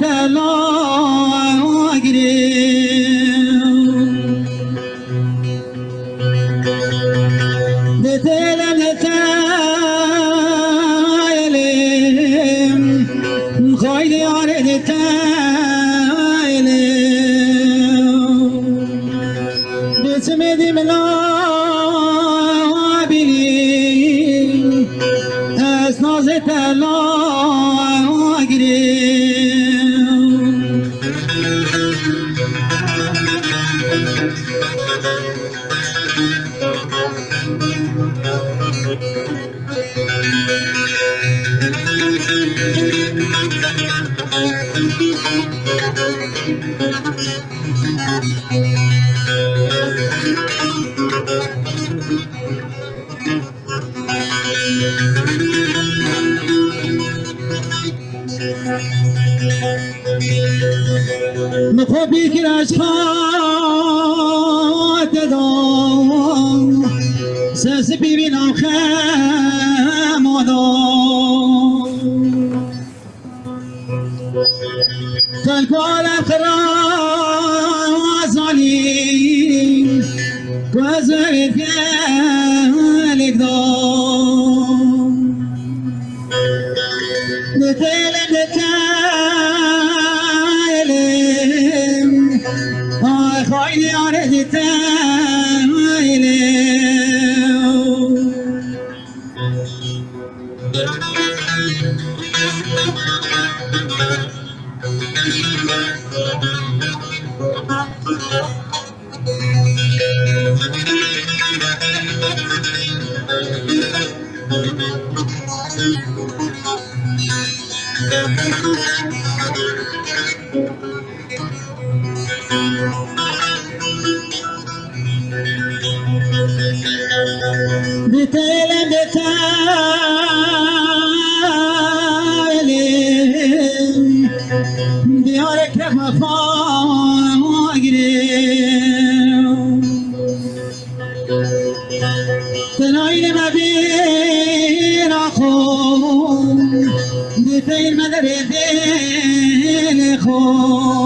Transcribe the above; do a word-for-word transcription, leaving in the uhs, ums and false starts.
Tela girê. Di têlê, di têlê, xaylê yarê di têlê. Dêçimê dî min a bînî, ez nazê te lagirî. Min xwe bîr kir ez xate da, ser spî bî nav xema da. Xelk alem xira zanî, ku ez wê gelek da. Di têlê, di têlê, ay xaynê yarê di têlê. Di têlê, di têlê, diyareke vefa girê. Tenayî me bîra xwe, di teyr me derê dêlê xwe.